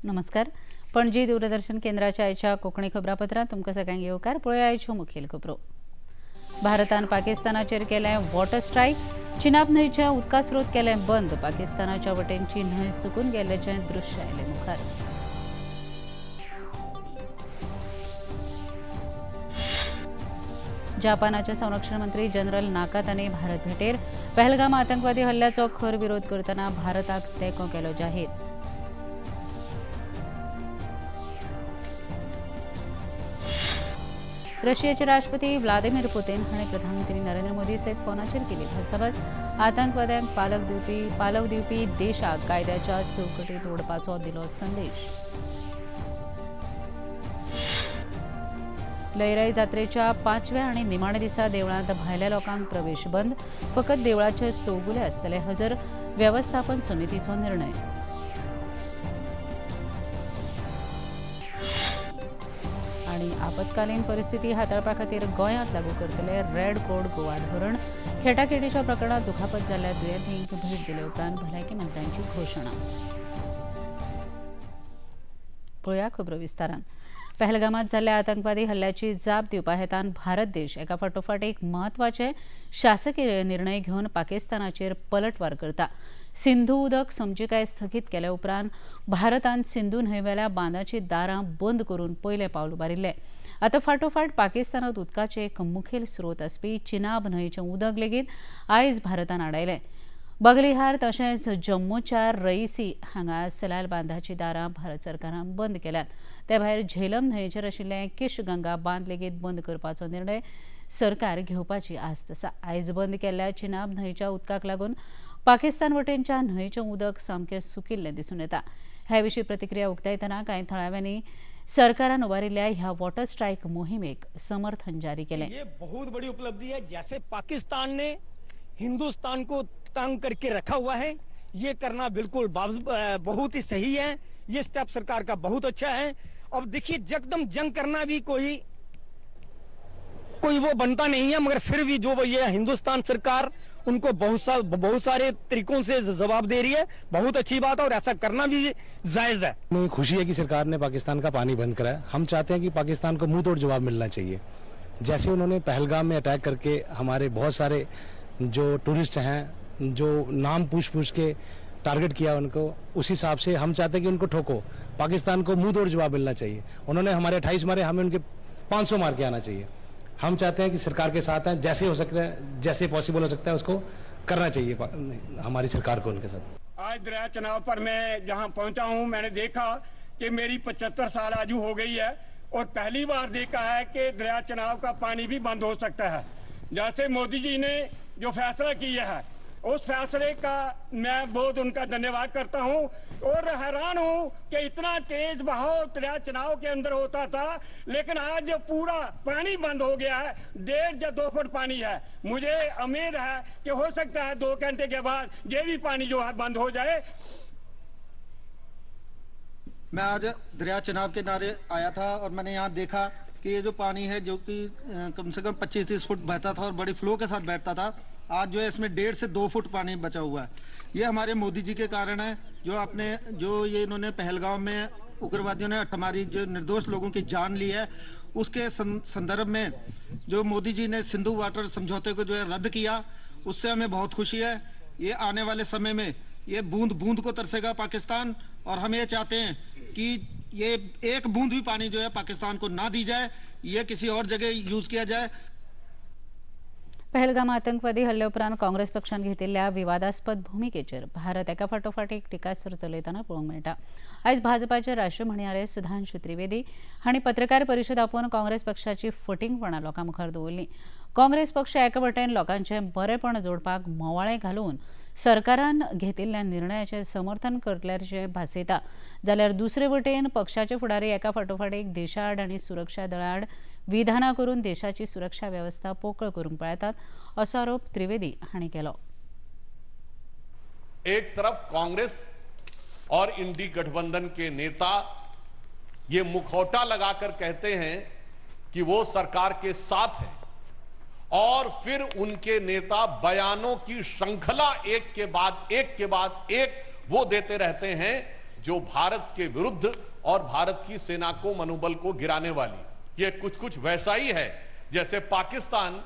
नमस्कार. पणजी दूरदर्शन केंद्राच्या आयच्या कोंकणी खबरापत्रांत तुमकां सगळ्यांक येवकार. पळया आयच्यो मुखेल खबरो. भारतान पाकिस्तानाचेर केलें वॉटर स्ट्रायक. चिनाब न्हंयचें उदका स्रोत केलें बंद. पाकिस्तानाच्या वटेनची न्हंय सुकून गेल्ल्याचें दृश्य आयलें मुखार. जापानाचे संरक्षण मंत्री जनरल नाकातानी भारत भेटेर. पहलगाम आतंकवादी हल्ल्याचो खर विरोध करतना भारताक तेंको केलो जाहीर. रशियाचे राष्ट्रपती व्लादिमीर पुतीन हांणी प्रधानमंत्री नरेंद्र मोदी सयत फोनाचेर केली भासाभास. आतंकवाद्यांक पालव दिवपी देशाक कायद्याच्या चौकटीत ओडपाचो दिलो संदेश. लयराई जात्रेच्या पांचव्या आनी निमाण्या दिसा देवळांत भायल्या लोकांक प्रवेश बंद. फकत देवळाचे चौगुले आसतले हजर. वेवस्थापन समितीचो निर्णय. आनी आपत्कालीन परिस्थिती हाताळपा खातीर गोंयांत लागू करतले रेड कोड गोवा धोरण. खेटाखेटीच्या प्रकरणात दुखापत जाल्ल्या दुयेंतींक भेट दिले उपरांत भलायकी मंत्र्यांची घोशणा. पळोवया खबरो विस्तारान. पहलगामात जाल्ल्या आतंकवादी हल्ल्याची जाप दिवपा हेतान भारत देश एका फाटोफाट एक म्हत्वाचे शासकीय निर्णय घेवन पाकिस्तानाचेर पलटवार करता. सिंधू उदक समजिकाय स्थगीत केल्या उपरांत भारतान सिंधू न्हंयवेल्या बांदाची दारां बंद करून पयलें पावल उबारिल्लें. आतां फाटोफाट पाकिस्तानांत उदकाचे एक मुखेल स्रोत आसपी चिनाब न्हंयचें उदक लेगीत आयज भारतान आडायलें. बगलिहार तशेंच जम्मूच्या रईसी हांगा सलाल बांदाची दारां भारत सरकारान बंद केल्यात. ते भायर झेलम न्हंयेचेर आशिल्लें किशगंगा बांद लेगीत बंद करपाचो निर्णय सरकार घेवपाची आस्त आसा. आयज बंद केल्ल्या चिनाब न्हंयच्या उदकाक लागून पाकिस्तान वटेनच्या न्हंयचें उदक सामकें सुकिल्लें दिसून येता. हे विशीं प्रतिक्रिया उक्तायतना कांय थळाव्यांनी सरकारान उबारिल्ल्या ह्या वॉटर स्ट्रायक मोहिमेक समर्थन जारी केलें. ये बहुत बड़ी उपलब्धि है. जैसे पाकिस्तान ने हिंदुस्तान को तंग करके रखा हुआ है, ये करना बिल्कुल बहुत ही सही है. ये स्टेप सरकार का बहुत अच्छा है. अब देखिए, जकदम जंग करना भी कोई कोई वो बनता नहीं है, मगर फिर भी जो ये हिंदुस्तान सरकार उनको बहुत सारे तरीकों से जवाब दे रही है, बहुत अच्छी बात है और ऐसा करना भी जायज है. हमें खुशी है कि सरकार ने पाकिस्तान का पानी बंद करा है. हम चाहते हैं कि पाकिस्तान को मुंह तोड़ जवाब मिलना चाहिए. जैसे उन्होंने पहलगाम में अटैक करके हमारे बहुत सारे जो टूरिस्ट हैं, जो नाम पूछ पूछ के टारगेट किया उनको, उस हिसाब से हम चाहते हैं कि उनको ठोको. पाकिस्तान को मुंह तोड़ जवाब मिलना चाहिए. उन्होंने हमारे 28 मारे, हमें उनके 500 मार के आना चाहिए. हम चाहते हैं कि सरकार के साथ हैं. जैसे हो सकता है, जैसे पॉसिबल हो सकता है, उसको करना चाहिए हमारी सरकार को उनके साथ. आज दरिया चनाब पर मैं जहां पहुंचा हूं, मैंने देखा कि मेरी 75 साल आयु हो गई है और पहली बार देखा है कि दरिया चनाब का पानी भी बंद हो सकता है. जैसे मोदी जी ने जो फैसला किया है, उस फैसले का मैं बहुत उनका धन्यवाद करता हूं और हैरान हूं कि इतना तेज बहाव दरिया चनाब के अंदर होता था, लेकिन आज पूरा पानी बंद हो गया है. 1.5 या 2 फुट पानी है. मुझे उम्मीद है कि हो सकता है 2 घंटे के बाद ये भी पानी जो है बंद हो जाए. मैं आज दरिया चनाब के किनारे आया था और मैंने यहाँ देखा कि ये जो पानी है, जो कि कम से कम 25-30 फुट बहता था और बड़ी फ्लो के साथ बहता था, आज जो है इसमें 1.5 से 2 फुट पानी बचा हुआ है. ये हमारे मोदी जी के कारण है. जो ये इन्होंने पहलगांव में उग्रवादियों ने हमारी जो निर्दोष लोगों की जान ली है, उसके संदर्भ में जो मोदी जी ने सिंधु वाटर समझौते को जो है रद्द किया, उससे हमें बहुत खुशी है. ये आने वाले समय में ये बूंद बूंद को तरसेगा पाकिस्तान और हम ये चाहते हैं कि ये एक बूंद भी पानी जो है पाकिस्तान को ना दी जाए, ये किसी और जगह यूज किया जाए. पहलगाम आतंकवादी हल्ले उपरांत काँग्रेस पक्षान घेतिल्ल्या विवादास्पद भूमिकेचेर भारत एका फाटोफाट एक टिकासर चलयतना पळोवंक मेळटा. आयज भाजपाचे राष्ट्रीय म्हणयारे सुधांशु त्रिवेदी हांणी पत्रकार परिशद आपोवन काँग्रेस पक्षाची फटींगपणां लोकां मुखार दवरली. काँग्रेस पक्ष एका वटेन लोकांचें बरेपण जोडपाक मोवाळें घालून सरकारान घेतिल्ल्या निर्णयाचें समर्थन करतल्याचें भासयता, जाल्यार दुसरे वटेन पक्षाचे फुडारी एका फाटोफाट एक देशाआड आनी सुरक्षा दळाआड विधानां करून देशाची सुरक्षा वेवस्था पोकळ करूंक पळयतात, असो आरोप त्रिवेदी हांणी केलो. एक तरफ कांग्रेस और इंडी गठबंधन के नेता ये मुखौटा लगाकर कहते हैं कि वो सरकार के साथ हैं और फिर उनके नेता बयानों की श्रृंखला एक के बाद एक के बाद एक वो देते रहते हैं, जो भारत के विरुद्ध और भारत की सेना को मनोबल को गिराने वाली। ये कुछ कुछ वैसा ही है जैसे पाकिस्तान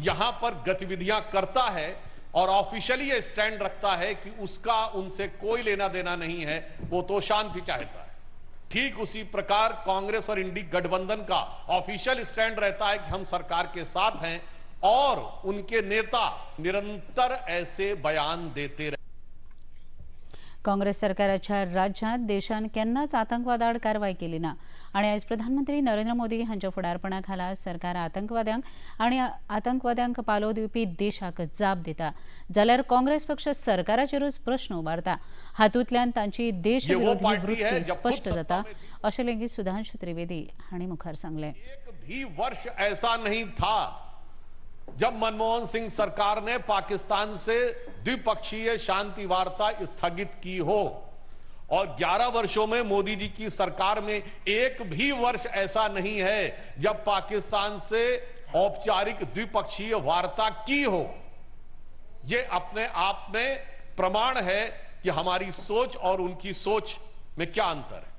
यहां पर गतिविधियां करता है और ऑफिशियली ये स्टैंड रखता है कि उसका उनसे कोई लेना देना नहीं है, वो तो शांति चाहता है। ठीक उसी प्रकार कांग्रेस और इंडी गठबंधन का ऑफिशियल स्टैंड रहता है कि हम सरकार के साथ हैं और उनके नेता निरंतर ऐसे बयान देते रहे। काँग्रेस सरकाराच्या राज्यांत देशान केन्नाच आतंकवादाआड कारवाय केली ना आनी आयज प्रधानमंत्री नरेंद्र मोदी हांच्या फुडारपणा खाला सरकार आतंकवाद्यांक आनी आतंकवाद्यांक पालव दिवपी देशाक जाप दिता, जाल्यार काँग्रेस पक्ष सरकाराचेरूच प्रश्न उबारता। हातूंतल्यान तांची देशविरोधी वृत्ती स्पश्ट जाता अशें लेगीत सुधांशु त्रिवेदी हांणी मुखार सांगलें। एक भी वर्ष ऐसा नहीं था जब मनमोहन सिंह सरकार ने पाकिस्तान से द्विपक्षीय शांति वार्ता स्थगित की हो, और 11 वर्षों में मोदी जी की सरकार में एक भी वर्ष ऐसा नहीं है जब पाकिस्तान से औपचारिक द्विपक्षीय वार्ता की हो। ये अपने आप में प्रमाण है कि हमारी सोच और उनकी सोच में क्या अंतर है।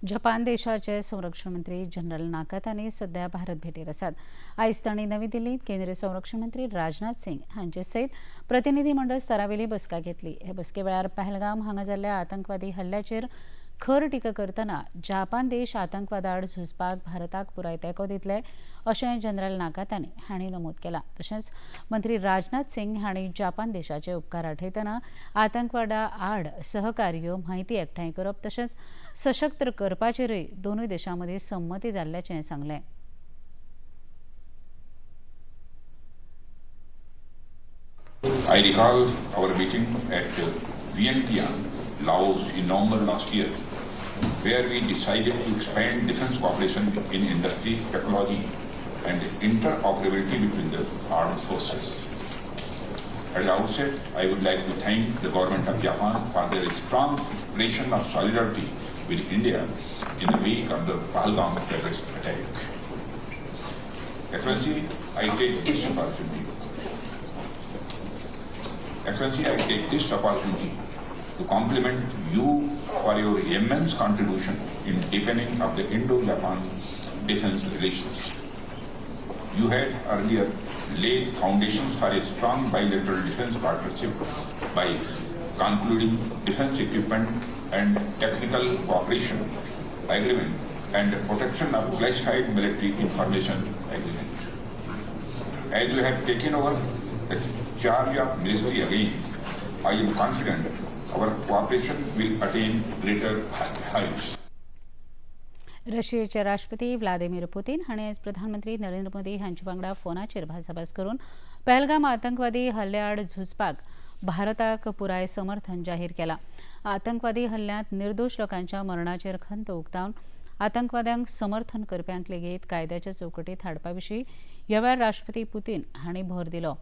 जपान देशाचे संरक्षण मंत्री जनरल नाकातानी सध्या भारत भेटीर आसात। आयज तांणी नवी दिल्लीत केंद्रीय संरक्षण मंत्री राजनाथ सिंग हांचे सयत प्रतिनिधी मंडळ स्तरावेली बसका घेतली। हे बसके वेळार पहलगाम हांगा जाल्ल्या आतंकवादी हल्ल्याचेर खर टिका करतना जपान देश आतंकवादाआड झुजपाक भारताक पुराय तेंको दितले अशें जनरल नाकातानी हांणी नमूद केलां। तशेंच मंत्री राजनाथ सिंग हांणी जपान देशाचे उपकार आठयतना आतंकवादा आड सहकार्य, म्हायती एकठांय करप तशेंच सशक्त करपाचेरूय दोनूय देशां मदीं संमती जाल्ल्याचें सांगलें। I recall our meeting at Vientiane, Laos in November last year, where we decided to expand defense cooperation in industry, technology and interoperability between the armed forces. At the outset, I would like to thank the government of Japan for their strong expression of solidarity with India in the wake of the Pahalgam terrorist attack. Excellency, I take this opportunity. Excellency, I take this opportunity to compliment you for your immense contribution in deepening of the Indo-Japan defense relations. You had earlier laid foundations for a strong bilateral defense partnership by concluding defense equipment and technical cooperation agreement and protection of classified military information agreement. As you have taken over the charge of ministry again, I am confident our cooperation will attain greater heights. रशियेचे राष्ट्रपती Vladimir Putin हांणी आयज प्रधानमंत्री नरेंद्र मोदी हांचे वांगडा फोनाचेर भासाभास करून पहलगाम आतंकवादी हल्ल्याआड झुजपाक भारताक पुराय समर्थन जाहीर केलां। आतंकवादी हल्ल्यांत निर्दोश लोकांच्या मरणाचेर खंत उक्तावन आतंकवाद्यांक समर्थन करप्यांक लेगीत कायद्याच्या चौकटीत हाडपा विशीं ह्या वेळार राष्ट्रपती पुतीन हांणी भर दिलो।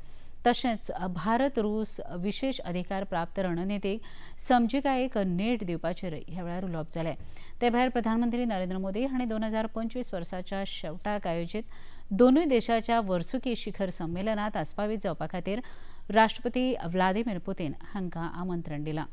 तशेंच भारत रूस विशेष अधिकार प्राप्त रणनितीक समजिकायेक नेट दिवपाचेर ह्या वेळार उलोवप जालें। ते भायर प्रधानमंत्री नरेंद्र मोदी हांणी 2025 वर्साच्या शेवटाक आयोजीत दोनूय देशाच्या वर्सुकी शिखर संमेलनात आस्पावीत जावपा खातीर राष्ट्रपती व्लादिमीर पुतीन हांकां आमंत्रण दिलां।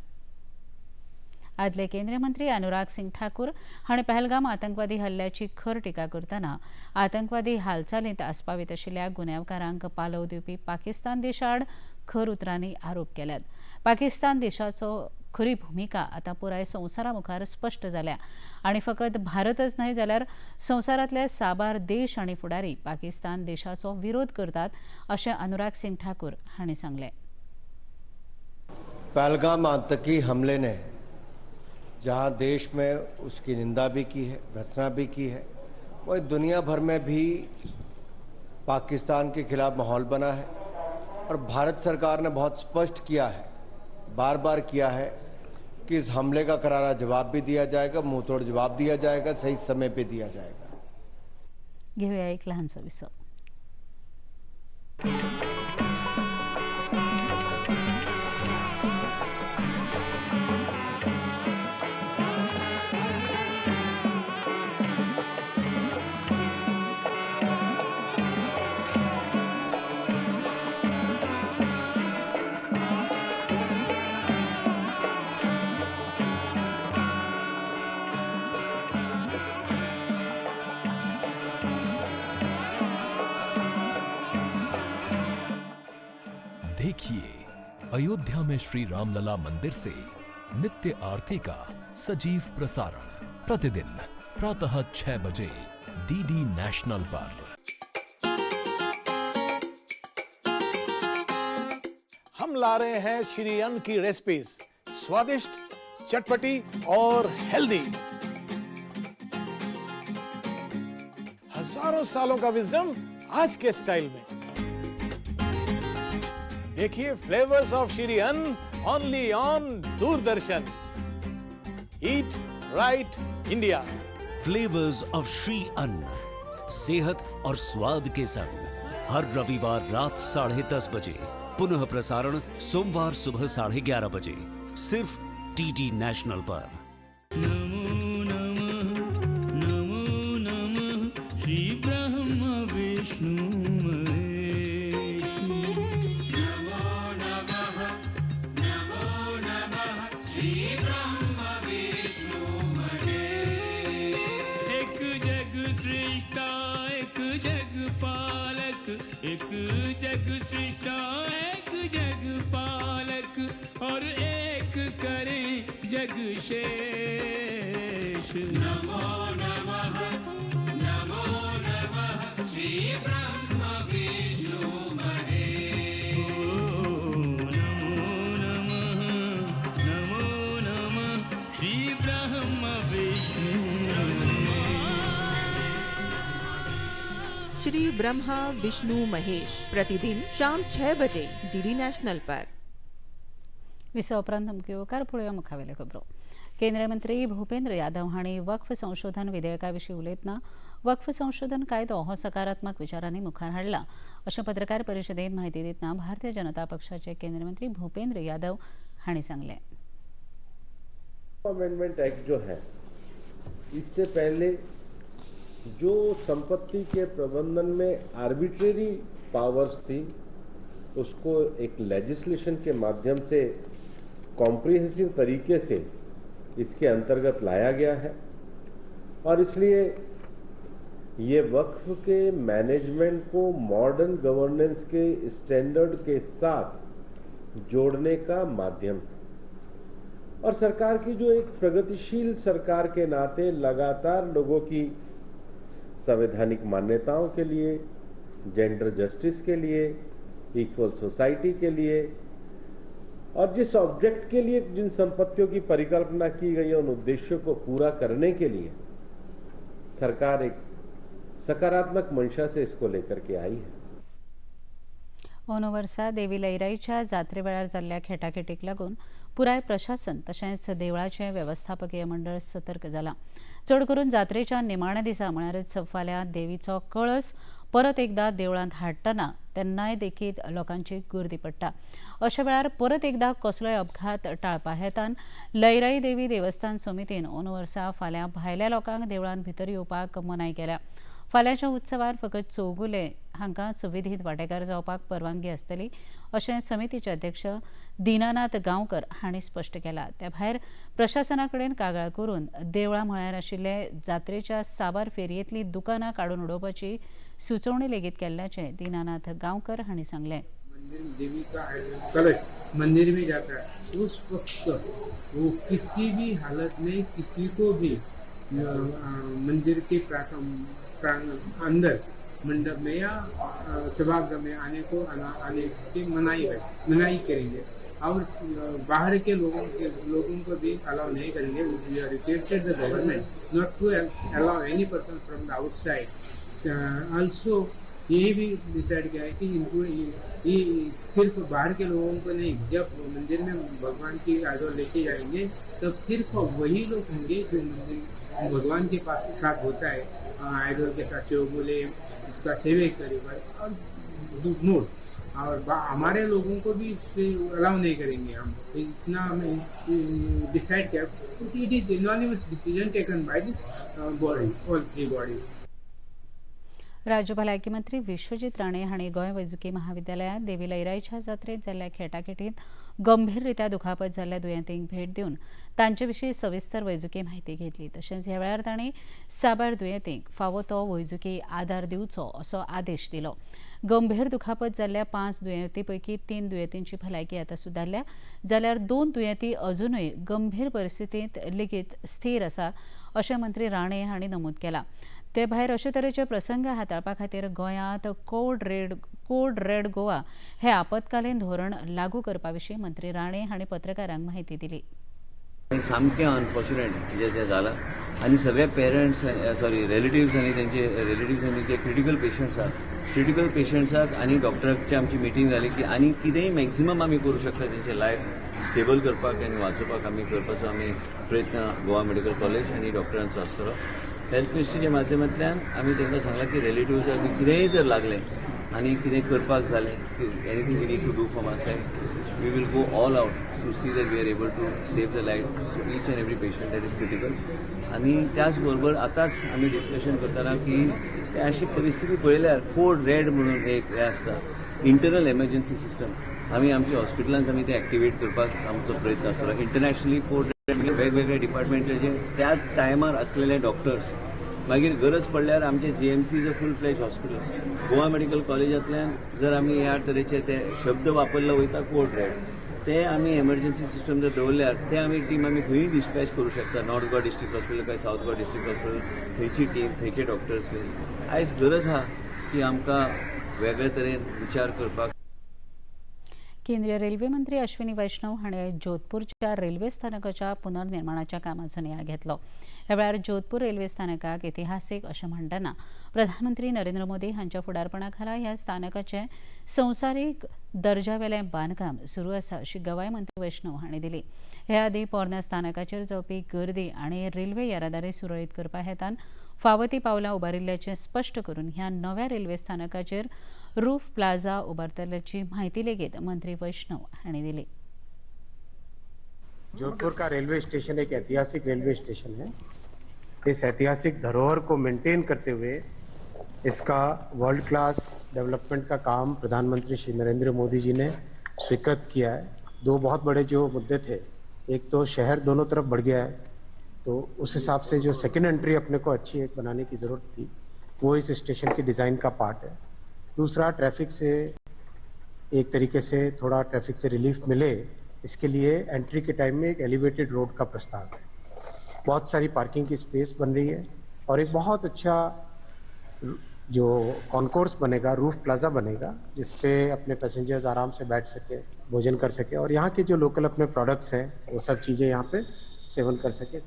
आदले केंद्रीय मंत्री अनुराग सिंग ठाकूर हांणी पहलगाम आतंकवादी हल्ल्याची खर टिका करतना आतंकवादी हालचालींत आस्पावीत आशिल्ल्या गुन्यांवकारांक पालव दिवपी पाकिस्तान देशाआड खर उतरांनी आरोप केल्यात। पाकिस्तान देशाचो खरी भूमिका आतां पुराय संवसारा मुखार स्पश्ट जाल्या आनी फकत भारतच न्हय जाल्यार संवसारांतले साबार देश आनी फुडारी पाकिस्तान देशाचो विरोध करतात अशें अनुराग सिंग ठाकूर हांणी सांगलें। पहलगाम आतंकी हमले ने जहां देश में उसकी निंदा भी की है, भर्त्सना भी की है, वही दुनिया भर में भी पाकिस्तान के खिलाफ माहौल बना है और भारत सरकार ने बहुत स्पष्ट किया है, बार बार किया है कि इस हमले का करारा जवाब भी दिया जाएगा, मुंह तोड़ जवाब दिया जाएगा, सही समय पे दिया जाएगा। घेऊया एक लहानसं विसव। अयोध्या में श्री रामलला मंदिर से नित्य आरती का सजीव प्रसारण प्रतिदिन प्रातः 6 बजे डीडी नेशनल पर। हम ला रहे हैं श्री अन्न की रेसिपीज, स्वादिष्ट, चटपटी और हेल्दी। हजारों सालों का विजडम आज के स्टाइल में। देखिए Flavours of Shri Anna, only on Doordarshan. Eat right India. Flavours of Shri Anna, सेहत और स्वाद के संग, हर रविवार रात 10:30 बजे, पुनः प्रसारण सोमवार सुबह 11:30 बजे, सिर्फ डीडी नेशनल पर। नमो नमः, नमो नमः, श्री ब्रह्म विष्णु महेश। नमो नमः, नमो नमः, श्री ब्रह्म विष्णु महेश। एक जग सृष्टा, एक जग पालक, एक जग सृष्टा, एक जग पालक, और एक करें जग शेष। नमो नमः, नमो नमः, श्री ब्रह्म विष्णु महेश। नमो नमः, नमो नमः, श्री ब्रह्म विष्णु। श्री ब्रह्मा विष्णु महेश, प्रतिदिन शाम 6 बजे डीडी नेशनल पर। विसवा उपरांत मुख्य पळोवया मुखावेल्यो खबरो। केंद्रीय मंत्री भूपेंद्र यादव हांणी वक्फ संशोधन विधेयका विशीं उलयतना वक्फ संशोधन कायदो हो सकारात्मक विचारांनी मुखार हाडला अशें पत्रकार परिशदेंत म्हायती दितना भारतीय जनता पक्षाचे केंद्रीय मंत्री भूपेंद्र यादव हांणी सांगलें। अमेंडमेंट एक्ट जो है, इससे पहले जो संपत्ति के प्रबंधन में आर्बिट्रेरी पावर्स थी, उसको एक लेजिस्लेशन के माध्यम से कॉम्प्रिहेंसिव तरीके से इसके अंतर्गत लाया गया है और इसलिए ये वक्फ के मैनेजमेंट को मॉडर्न गवर्नेंस के स्टैंडर्ड के साथ जोड़ने का माध्यम है और सरकार की जो एक प्रगतिशील सरकार के नाते लगातार लोगों की संवैधानिक मान्यताओं के लिए, जेंडर जस्टिस के लिए, इक्वल सोसाइटी के लिए और जिस ऑब्जेक्ट के लिए जिन संपत्तियों की परिकल्पना की गई है, उन उद्देश्यों को पूरा करने के लिए सरकार एक सकारात्मक मंशा से इसको लेकर के आई है। अंदू वर्सा देवी लईराईच्या जात्रे वेळार जाल्ल्या खेटाखेटीक लागून पुराय प्रशासन तशेंच देवळाचें वेवस्थापकीय मंडळ सतर्क जालां। चड करून जात्रेच्या निमाण्या दिसा म्हळ्यारच फाल्यां देवीचो कळस परत एकदा देवळांत हाडटना तेन्नाय देखीत लोकांची गर्दी पडटा। अशा वेळार परत एकदा कसलोय अपघात टाळपा हेतान लईराई देवी देवस्थान समितीन अंदू वर्सा फाल्यां भायल्या लोकांक देवळांत भितर येवपाक मनाय केल्या। फाल्यांच्या उत्सवार फकत चौगुले हांकांच विधीत वांटेकार जावपाक परवानगी आसतली अशें समितीचे अध्यक्ष दीनानाथ गांवकर हांणी स्पश्ट केलां। त्या भायर प्रशासना कडेन कागाळ करून देवळां म्हळ्यार आशिल्ले जात्रेच्या साबार फेरयेंतली दुकानां काडून उडोवपाची सुचोवणी लेगीत केल्ल्याचें दीनानाथ गांवकर हांणी सांगलें। मंदिर देवी का कलश मंदिर में जाता है, उस वक्त वो किसी भी हालत में किसी को भी मंदिर के अंदर मंडप में या सभागृह में आने की मनाही है, मनाही करेंगे और बाहर के लोगों को भी अलाउ नहीं करेंगे। We are requested the government not to allow any person from the outside. Also ये भी डिसाइड किया है कि इनको ये सिर्फ बाहर के लोगों को नहीं, जब मंदिर में भगवान की आइडोल लेके जाएंगे तब सिर्फ वही लोग होंगे जो मंदिर भगवान के पास साथ होता है, आइडोल के साथ चौगुले उसका सेवे करेगा और मोर, और हमारे लोगों को भी इससे अलाउ नहीं करेंगे हम। इतना हमें डिसाइड किया। It is unanimous decision taken by this body, all three bodies. राज्य भलायकी मंत्री विश्वजीत राणे हांणी गोंय वैजकी महाविद्यालयांत देवी लईराईच्या जात्रेंत जाल्ल्या खेटाखेटींत गंभीररित्या दुखापत जाल्ल्या दुयेंतींक भेट दिवन तांचे विशीं सविस्तर वैजकी म्हायती घेतली. तशेंच ह्या वेळार तांणी साबार दुयेंतींक फावो तो वैजकी आदार दिवचो असो आदेश दिलो. गंभीर दुखापत जाल्ल्या 5 दुयेंती पैकी 3 दुयेंतींची भलायकी आतां सुदारल्या, जाल्यार 2 दुयेंती अजुनूय गंभीर परिस्थितींत लेगीत स्थीर आसा अशें मंत्री राणे हांणी नमूद केलां. ते भायर अशे तरेचे प्रसंग हाताळपा खातीर गोंयांत कोड रेड गोवा हे आपत्कालीन धोरण लागू करपा विशीं मंत्री राणे हांणी पत्रकारांक म्हायती दिली. सामकें अनफॉर्च्युनेट जें जें जालां आनी सगळे पेरंट्स सॉरी रिलेटिव्स आनी तेंचे रिलेटिव्स आनी जे क्रिटिकल पेशंट्स आहात, क्रिटिकल पेशंट्साक आनी डॉक्टराची आमची मिटींग जाली की आनी कितेंय मॅक्झिमम आमी करूं शकता तेंचे लायफ स्टेबल करपाक आनी वाचोवपाक आमी करपाचो आमी प्रयत्न गोवा मेडिकल कॉलेज आनी डॉक्टरांचो आसतलो. हेल्थ मिनिस्ट्रीच्या माध्यमांतल्यान आमी तांकां सांगलां की रिलेटिव्साक कितेंय जर लागलें आनी कितें करपाक जालें, anything we need to do from our side, we will go all out to see that we are able to save the life of each and every patient that is critical. आनी त्याच बरोबर आतांच आमी discussion करतना की अशी परिस्थिती पळयल्यार कोड रेड म्हणून एक हें आसता, इंटरनल एमर्जन्सी सिस्टम, आमी आमच्या हॉस्पिटलांत आमी ते एक्टिवेट करपाक आमचो प्रयत्न आसतलो. इंटरनॅशनली कोड रेड वेगवेगळे डिपार्टमेंटाचे त्याच टायमार आसलेले डॉक्टर्स, मागीर गरज पडल्यार आमचे GMC is a full fledge hospital, Goa medical कॉलेजांतल्यान जर आमी ह्या तरेचे ते शब्द वापरले वयता कोड रेड, ते आमी एमर्जन्सी सिस्टम जर दवरल्यार ते आमी टीम आमी खंयूय डिस्पॅच करूं शकता. नॉर्थ गोवा डिस्ट्रिक्ट हॉस्पिटल काय सावथ गोवा डिस्ट्रिक्ट हॉस्पिटल, थंयची टीम, थंयचे डॉक्टर्स. आयज गरज आहा की आमकां वेगळे तरेन विचार करपाक. केंद्रीय रेल्वे मंत्री अश्विनी वैष्णव हांणी जोधपूरच्या रेल्वे स्थानकाच्या पुनर्निर्माणाच्या कामाचो नियाळ घेतलो. ह्या वेळार जोधपूर रेल्वे स्थानकाक इतिहासीक अशें म्हणटना प्रधानमंत्री नरेंद्र मोदी हांच्या फुडारपणा खाला ह्या स्थानकाचें संवसारीक दर्जावेलें बांदकाम सुरू आसा अशी गवाय मंत्री वैष्णव हांणी दिली. हे आदीं पोरण्या स्थानकाचेर जावपी गर्दी आनी रेल्वे येरादारी सुरळीत करपा हेतान फावो ती पावलां उबारिल्ल्याचें स्पश्ट करून ह्या नव्या रेल्वे स्थानकाचेर रूफ प्लाझा उबारतल्याची म्हायती लेगीत मंत्री वैष्णव हांणी दिली. जोधपुर का रेलवे स्टेशन एक ऐतिहासिक रेलवे स्टेशन है. इस ऐतिहासिक धरोहर को मेंटेन करते हुए इसका वर्ल्ड क्लास डेवलपमेंट का काम प्रधानमंत्री श्री नरेंद्र मोदी जी ने स्वीकृत किया है. दो बहुत बड़े जो मुद्दे थे, एक तो शहर दोनों तरफ बढ़ गया है, तो उस हिसाब से जो सेकेंड एंट्री अपने को अच्छी एक बनाने की ज़रूरत थी, वो इस स्टेशन की डिज़ाइन का पार्ट है. दूसरा, ट्रैफिक से एक तरीके से थोड़ा ट्रैफिक से रिलीफ मिले, इसके लिए एंट्री के टाइम में एक एलिवेटेड रोड का प्रस्ताव है. बहुत सारी पार्किंग की स्पेस बन रही है और एक बहुत अच्छा जो कॉन्कोर्स बनेगा, रूफ प्लाजा बनेगा, जिस पे अपने पैसेंजर्स आराम से बैठ सके, भोजन कर सके और यहाँ के जो लोकल अपने प्रोडक्ट्स हैं वो सब चीज़ें यहाँ पे सेवन कर सके.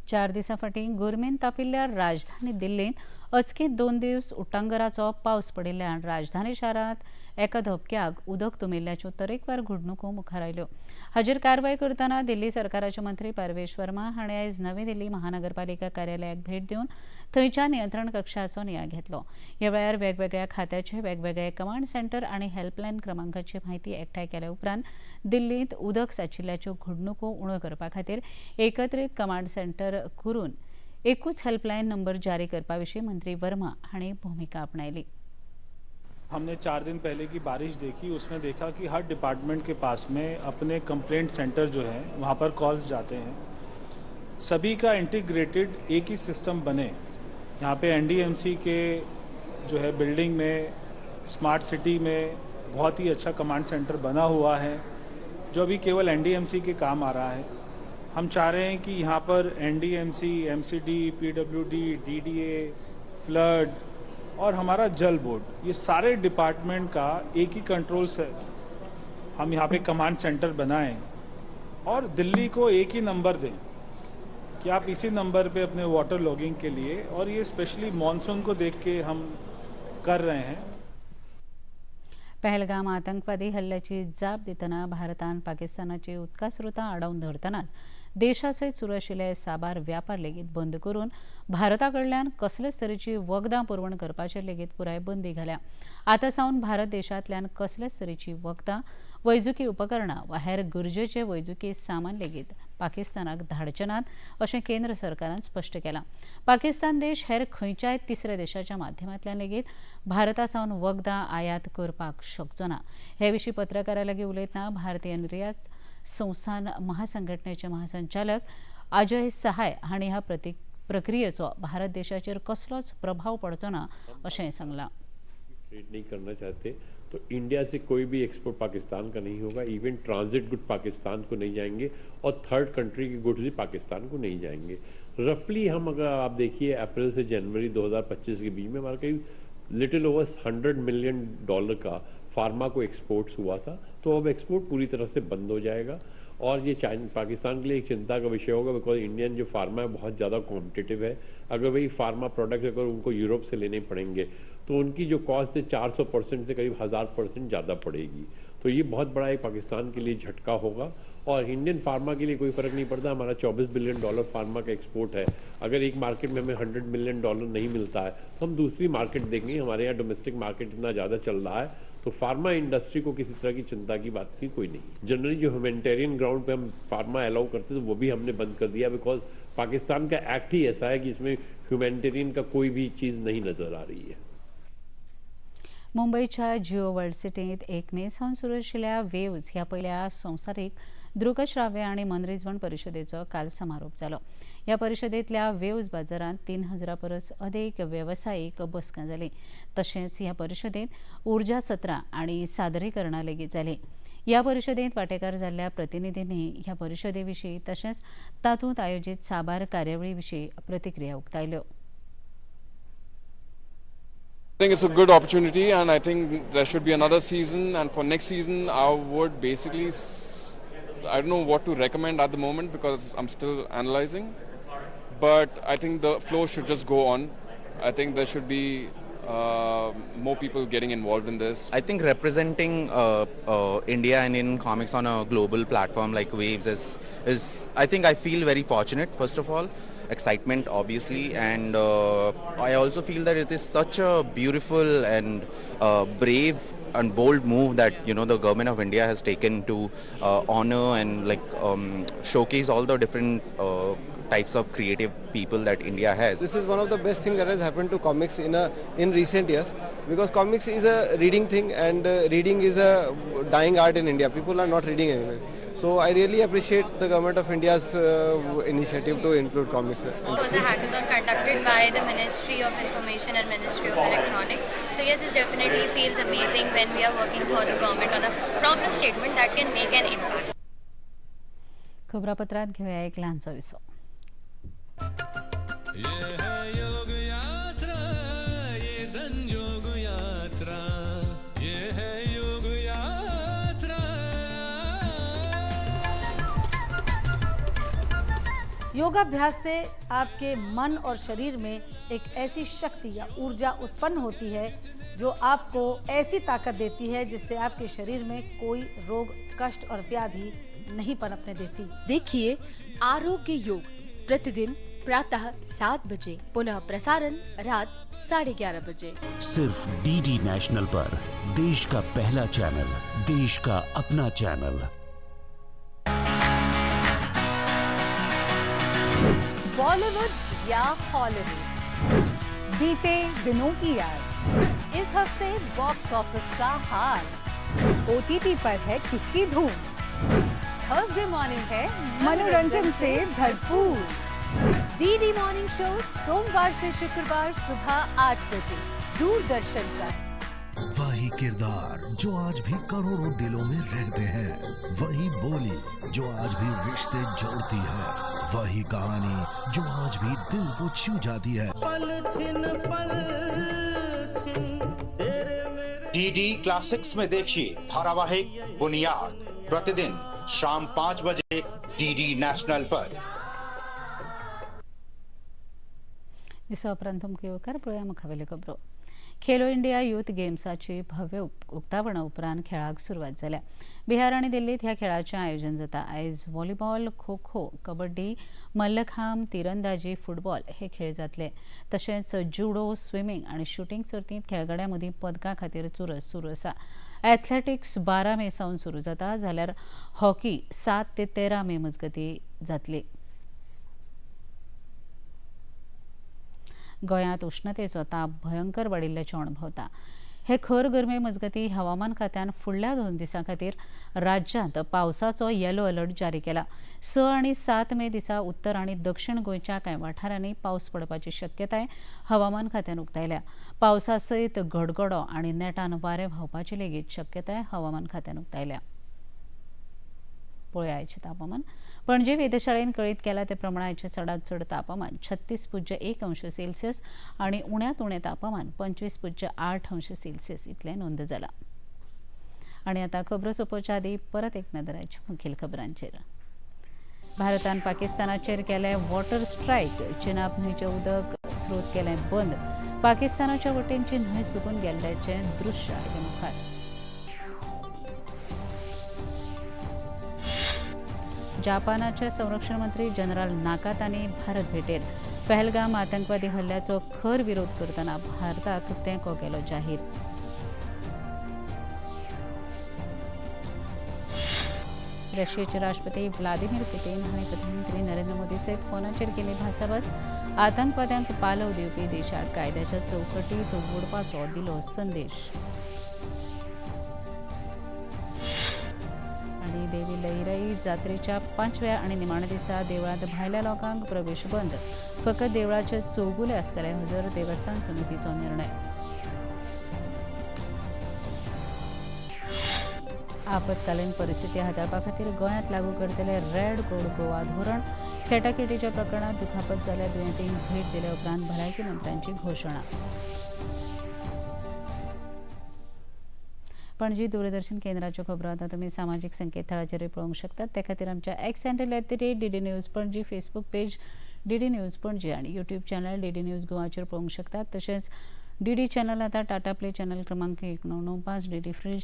4 दिसां फाटीं गर्मेन तापिल्ल्या राजधानी दिल्लींत अचकीत 2 दीस उटांगराचो पावस पडिल्ल्यान राजधानी शारांत एका धपक्याक उदक तुंबिल्ल्याच्यो तरेकवार घडणुको मुखार आयल्यो. हाचेर कारवाय करतना दिल्ली सरकाराचे मंत्री परवेश वर्मा हांणी आयज नवी दिल्ली महानगरपालिका कार्यालयाक भेट दिवन थंयच्या नियंत्रण कक्षाचो नियाळ घेतलो. ह्या वेळार वेगवेगळ्या खात्याचे वेगवेगळे कमांड सेंटर आनी हेल्पलायन क्रमांकाची म्हायती एकठांय केल्या उपरांत दिल्लींत उदक सांचिल्ल्याच्यो घडणुको उण्यो करपा खातीर एकत्रीत कमांड सेंटर करून एकूच हेल्पलायन नंबर जारी करपा विशीं मंत्री वर्मा हांणी भूमिका आपणायली. हमने 4 दिन पहले की बारिश देखी, उसमें देखा कि हर डिपार्टमेंट के पास में अपने कंप्लेंट सेंटर जो है वहाँ पर कॉल्स जाते हैं. सभी का इंटीग्रेटेड एक ही सिस्टम बने. यहाँ पे एनडीएमसी के जो है बिल्डिंग में, स्मार्ट सिटी में बहुत ही अच्छा कमांड सेंटर बना हुआ है, जो अभी केवल एनडीएमसी के काम आ रहा है. हम चाह रहे हैं कि यहाँ पर NDMC, MCD, PWD, DDA, flood और हमारा जल बोर्ड, ये सारे डिपार्टमेंट का एक ही कंट्रोल से हम यहाँ पे कमांड सेंटर बनाएं और दिल्ली को एक ही नंबर दें कि आप इसी नंबर पे अपने वाटर लॉगिंग के लिए, और ये स्पेशली मॉनसून को देख के हम कर रहे हैं. पहलगाम आतंकवादी हल्ल्याची जाप दितना भारतान पाकिस्तानाची उदका स्रोतां आडावन धरतनाच देशा सयत सुरू आशिल्ले साबार व्यापार लेगीत बंद करून भारता कडल्यान कसलेच तरेची वखदां पुरवण करपाचेर लेगीत पुराय बंदी घाल्या. आतां सावन भारत देशांतल्यान कसलेच तरेची वखदां, वैजकी उपकरणां वा हेर गरजेचे वैजकी सामान लेगीत पाकिस्तानाक धाडचे नात अशें केंद्र सरकारान स्पश्ट केलां. पाकिस्तान देश हेर खंयच्याय तिसऱ्या देशाच्या माध्यमांतल्यान लेगीत भारता सावन वखदां आयात करपाक शकचो ना. हे विशीं पत्रकारां लागीं उलयतना भारतीय निर्यात संस्थान महासंघटनेचे महासंचालक अजय सहाय हांणी ह्या प्रक्रियेचो भारत देशाचेर कसलोच प्रभाव पडचो ना अशें सांगलां. ट्रेड नहीं करना चाहते तो इंडिया से कोई भी एक्सपोर्ट पाकिस्तान का नहीं होगा, इवन ट्रांजिट गुड पाकिस्तान को नहीं जाएंगे और थर्ड कंट्री के गुड्स भी पाकिस्तान को नहीं जाएंगे. रफली हम अगर आप देखिए अप्रैल से जनवरी 2025 के बीच में हमारा करीब लिटिल ओवर $100 मिलियन का फार्मा को एक्सपोर्ट्स हुआ था, तो अब एक्सपोर्ट पूरी तरह से बंद हो जाएगा. और ये चाइना पाकिस्तान के लिए एक चिंता का विषय होगा because Indian जो फार्मा है बहुत ज़्यादा कॉम्पिटिटिव है. अगर वही फार्मा प्रोडक्ट अगर उनको यूरोप से लेने पड़ेंगे तो उनकी जो कॉस्ट है 400% से करीब 1000% ज़्यादा पड़ेगी. तो ये बहुत बड़ा एक पाकिस्तान के लिए झटका होगा. और इंडियन फार्मा के लिए कोई फ़र्क नहीं पड़ता. हमारा $24 बिलियन फार्मा का एक्सपोर्ट है. अगर एक मार्केट में हमें $100 मिलियन नहीं मिलता है तो हम दूसरी मार्केट देखेंगे. हमारे यहाँ डोमेस्टिक मार्केट इतना ज़्यादा चल रहा है तो फार्मा इंडस्ट्री को किसी तरह की चिंता की बात की कोई नहीं. जनरली जो ह्यूमैनिटेरियन ग्राउंड पे हम फार्मा अलाउ करते थे वो भी हमने बंद कर दिया because Pakistan का एक्ट ही ऐसा है कि इसमें ह्यूमैनिटेरियन का कोई भी चीज़ नहीं नज़र आ रही है. मुंबईच्या जिओ वर्ल्ड सिटींत 1 मे सावन सुरू आशिल्ल्या वेव्ज ह्या पयल्या संवसारीक दृकश्राव्य आनी मनरिजवण परिशदेचो काल समारोप जालो. ह्या परिशदेंतल्या वेव्ज बाजारांत 3000 परस अदीक वेवसायीक बसकां जाली. तशेंच ह्या परिशदेंत उर्जा सत्रां आनी सादरीकरणां लेगीत जालीं. ह्या परिशदेंत वांटेकार जाल्ल्या प्रतिनिधींनी ह्या परिशदे विशीं तशेंच तातूंत आयोजीत साबार कार्यावळी विशीं प्रतिक्रिया उक्तायल्यो. I think it's a good opportunity and I think there should be another season, and for next season I would basically, I don't know what to recommend at the moment because I'm still analyzing, but I think the flow should just go on. I think there should be more people getting involved in this. I think representing India and Indian comics on a global platform like Waves is I think I feel very fortunate, first of all. Excitement obviously, and I also feel that it is such a beautiful and brave and bold move that you know the government of India has taken to honor and like showcase all the different types of creative people that India has. This is one of the best things that has happened to comics in recent years, because comics is a reading thing and reading is a dying art in India. People are not reading anyways. So I really appreciate the government of India's initiative to include comics. It was a hackathon conducted by the Ministry of Information and Ministry of Electronics. So yes, it definitely feels amazing when we are working for the government on a problem statement that can make an impact. खबरापत्रात घेऊया एक लहानसा विसव. ये है योग यात्रा, ये संजोग यात्रा, ये है योग यात्रा. योगाभ्यास से आपके मन और शरीर में एक ऐसी शक्ति या ऊर्जा उत्पन्न होती है जो आपको ऐसी ताकत देती है जिससे आपके शरीर में कोई रोग, कष्ट और व्याधि नहीं पनपने देती। देखिए आरोग्य योग प्रतिदिन प्रातः 7 बजे, पुनः प्रसारण रात 11:30 बजे, सिर्फ डीडी नेशनल पर। देश का पहला चैनल, देश का अपना चैनल। बॉलीवुड या हॉलीवुड, बीते दिनों की याद, इस हफ्ते बॉक्स ऑफिस का हाल, ओटीटी पर है किसकी धूम, थर्सडे मॉर्निंग है मनोरंजन से भरपूर। डीडी मॉर्निंग शो सोमवार से शुक्रवार सुबह 8 बजे दूरदर्शन पर। वही किरदार जो आज भी करोड़ों दिलों में रहते हैं, वही बोली जो आज भी रिश्ते जोड़ती है, वही कहानी जो आज भी दिल को छू जाती है। डीडी क्लासिक्स में देखिए धारावाहिक बुनियाद, प्रतिदिन शाम 5 बजे डीडी नेशनल पर। विसवा उपरांत तुमकां येवकार पळोवया मुखावेल्यो खबरो। खेलो इंडिया यूथ गेम्साची भव्य उक्तावणा उपरांत खेळाक सुरवात जाल्या. बिहार आनी दिल्लीत ह्या खेळाचें आयोजन जाता. आयज व्हॉलीबॉल, खो खो, कबड्डी, मल्लखांब, तिरंदाजी, फुटबॉल हे खेळ जातले. तशेंच जुडो, स्विमींग आनी शुटींग सर्तींत खेळगड्यां मदीं पदकां खातीर चुरस सुरू आसा. एथलेटिक्स 12 मे सावन सुरू जाता, जाल्यार हॉकी 7 ते 13 मे मजगतीं जातली. गोंयांत उश्णतेचो ताप भयंकर वाडिल्ल्याचें अणभवता. हे खर गरमे मजगतीं हवामान खात्यान फुडल्या 2 दिसां खातीर राज्यांत पावसाचो येलो अलर्ट जारी केला. 6 आनी 7 मे दिसा उत्तर आनी दक्षिण गोंयच्या कांय वाठारांनी पावस पडपाची शक्यताय हवामान खात्यान उक्तायल्या. पावसा सयत गडगडो आनी नेटान वारें व्हांवपाची लेगीत शक्यताय हवामान खात्यान उक्तायल्या. पळोवया आयचें तापमान. पणजे वेधशाळेन कळीत केला ते प्रमाण आयचें चडांत चड तापमान 36.1 अंश सेल्सियस आनी उण्यांत उणें तापमान 25.8 अंश सेल्सियस इतलें नोंद जालां. आनी आतां खबरो सोंपोवच्या आदीं परत एक नदर आयच्या मुखेल खबरांचेर. भारतान पाकिस्तानाचेर केलें वॉटर स्ट्रायक, चिनाब न्हंयचें उदक स्रोत केलें बंद. पाकिस्तानाच्या वटेनची न्हंय सुकून गेल्ल्याचें दृश्य आयले मुखार. जापानाचे संरक्षण मंत्री जनरल नाकातानी भारत भेटेर. पहलगाम आतंकवादी हल्ल्याचो खर विरोध करतना भारताक तेंको केलो जाहीर. रशियेचे राष्ट्रपती व्लादिमीर पुतीन हांणी प्रधानमंत्री नरेंद्र मोदी सयत फोनाचेर केली भासाभास. आतंकवाद्यांक पालव दिवपी देशाक कायद्याच्या चौकटीत ओडपाचो दिलो संदेश. आनी देवी लईराई जात्रेच्या 5व्या आनी निमाण्या दिसा देवळांत भायल्या लोकांक प्रवेश बंद. फकत देवळाचे चौगुले आसतले हजर देवस्थान समितीचो निर्णय. आपत्कालीन परिस्थिती हाताळपा खातीर गोंयांत लागू करतले रेड कोड गोवा धोरण. खेटाखेटीच्या प्रकरणात दुखापत जाल्ल्या दुयेंतींक भेट दिल्या उपरांत भलायकी मंत्र्यांची घोशणा. पणजी दूरदर्शन केंद्राच्यो खबरो आतां तुमी सामाजीक संकेतथळाचेरूय पळोवंक शकतात. ते खातीर आमच्या X handle @DD News Panaji, Facebook page DD News Panaji आनी यूट्यूब चॅनल डीडी न्यूज गोवाचेर पळोवंक शकतात. तशेंच डीडी चॅनल आतां टाटा प्ले चॅनल क्रमांक 1995, डीडी फ्री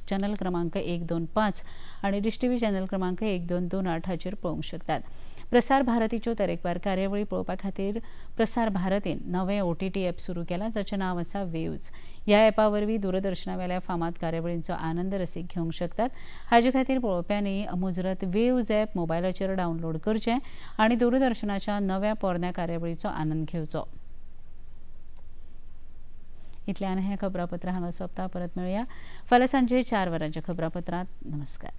चॅनल क्रमांक 125 आनी डिश टीव्ही चॅनल क्रमांक 1228 हाचेर पळोवंक शकतात. प्रसार भारतीच्यो तरेकवार कार्यावळी पळोवपा खातीर प्रसार भारतीन नवें OTT app सुरू केलां, जाचें नांव आसा वेव्ज. ह्या ॲपा वरवीं दूरदर्शनावेल्या फामाद कार्यावळींचो आनंद रसीक घेवंक शकतात. हाजे खातीर पळोवप्यांनी मुजरत वेव्ज ॲप मोबायलाचेर डावनलोड करचें आनी दूरदर्शनाच्या नव्या पोरण्या कार्यावळीचो आनंद घेवचो. इतल्यान हें खबरापत्र हांगा सोंपता. परत मेळया फाल्यां सांजे 4 वरांच्या खबरापत्रांत. नमस्कार.